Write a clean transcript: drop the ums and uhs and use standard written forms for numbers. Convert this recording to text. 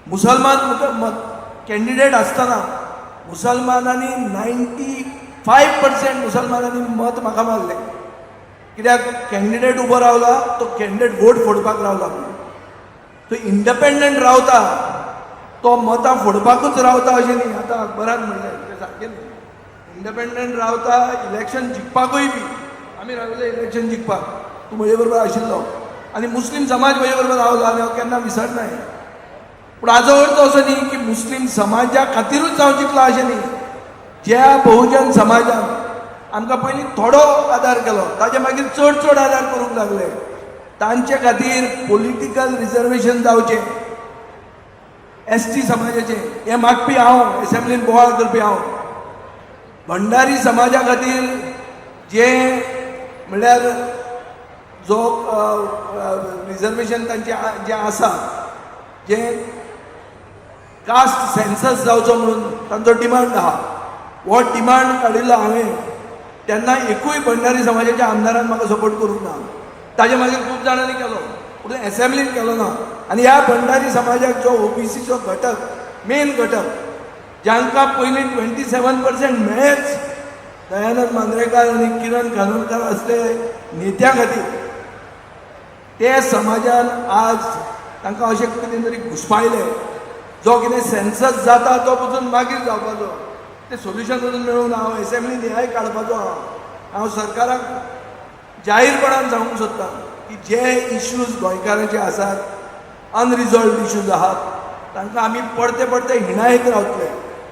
मुसलमान कॅन्डिडेट आसतना मुसलमानांनी 95% मुसलमानांनी मत म्हाका मारलें. कित्याक कॅन्डिडेट उबो रावला तो कॅन्डिडेट वोट फोडपाक रावला म्हणून. तो इंडिपेंडंट रावता, तो मतां फोडपाकूच रावता अशें न्ही. आतां अकबरान म्हणलें तें सारकें न्ही. इंडिपेंडंट रावता इलेक्शन जिखपाकूय बी आमी राविल्ले इलेक्शन जिखपाक. तूं म्हजे बरोबर आशिल्लो आनी मुस्लीम समाज म्हजे बरोबर रावलो आनी हांव केन्ना विसरना. पूण हाजो अर्थ असो न्ही की मुस्लीम समाजा खातीरूच हांव जिखला अशें न्ही. ज्या बहुजन समाजान आमकां पयलीं थोडो आदार केलो, ताजे मागीर चड चड आदार करूंक लागले, तांचे खातीर पॉलिटिकल रिजर्वेशन जावचें एसटी समाजाचें हें मागपी हांव, एसेंब्लीन बोवाळ करपी हांव. भंडारी समाजा खातीर जे म्हणल्यार जो रिजर्वेशन तांचें जें आसा, जें कास्ट सेन्सस जावचो म्हणून तांचो डिमांड आहा, हो डिमांड काडिल्लो हांवें. तेन्ना एकूय भंडारी समाजाच्या आमदारान म्हाका सपोर्ट करूंक ना. ताजे मागीर खूब जाणांनी केलो, पूण एसेंब्लीन केलो ना. आनी ह्या भंडारी समाजाक जो ओबीसीचो घटक, मेन घटक, जांकां पयलीं 27% मेळ्ळेच दयानंद मांद्रेकार आनी किरण खानोलकर असले नेत्या खातीर, ते समाजान आज तांकां अशें कितें तरी घुसपायले. जो कितें सेन्सस जाता तो पसून मागीर जावपाचो, तें सोल्युशन अजून मेळूंक ना. हांव एसेंब्लीन हेंय काडपाचो आहा. हांव सरकाराक जाहीरपणान सांगूंक सोदतां की जे इश्यूज गोंयकारांचे आसात, अनरिजॉल्ड इश्यूज आहात, तांकां आमी परते परते हिणायत रावतले.